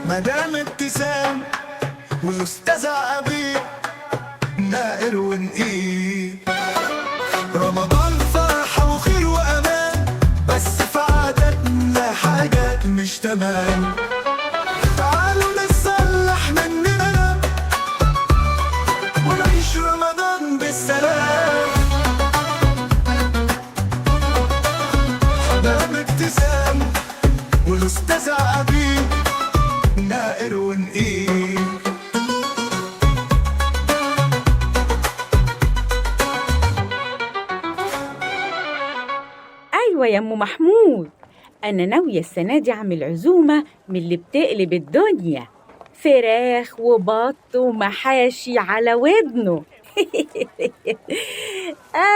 مدام ابتسام والأستاذ عبير، ناقر ونقير. رمضان فرحة وخير وأمان، بس في عاداتنا حاجات مش تمام. تعالوا نصلح مننا ونعيش رمضان بالسلام. مدام ابتسام والأستاذ عبير، ناقر ونقير. أيوة يا أم محمود، أنا ناوية السنة دي أعمل عزومة من اللي بتقلب الدنيا، فراخ وبط ومحاشي على ودنه.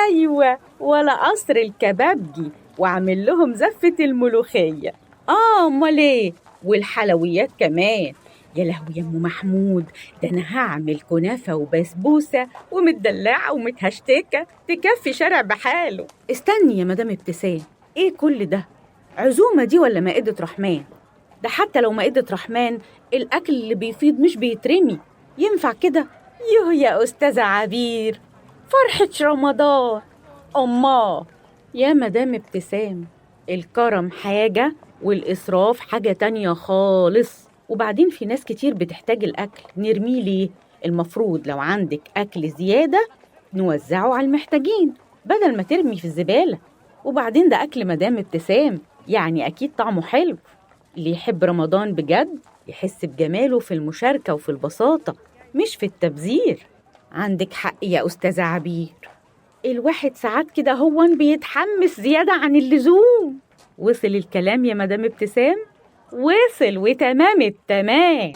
أيوة، ولا قصر الكبابجي، وأعمل لهم زفة الملوخية. أمال إيه، والحلويات كمان. يا لهوي يا أم محمود، ده أنا هعمل كنافة وبسبوسة ومدلعة ومتهشتكة تكفي شارع بحاله. استني يا مدام ابتسام، إيه كل ده؟ عزومة دي ولا مائدة رحمن؟ ده حتى لو مائدة رحمن الأكل اللي بيفيض مش بيترمي، ينفع كده؟ يوه يا أستاذة عبير، فرحة رمضان. أماه يا مدام ابتسام، الكرم حاجة والإسراف حاجة تانية خالص. وبعدين في ناس كتير بتحتاج الأكل، نرميه ليه؟ المفروض لو عندك أكل زيادة نوزعه على المحتاجين بدل ما ترمي في الزبالة. وبعدين ده أكل مدام ابتسام، يعني أكيد طعمه حلو. اللي يحب رمضان بجد يحس بجماله في المشاركة وفي البساطة، مش في التبذير. عندك حق يا أستاذة عبير، الواحد ساعات كده هو بيتحمس زيادة عن اللزوم. وصل الكلام يا مدام ابتسام؟ وصل وتمام التمام.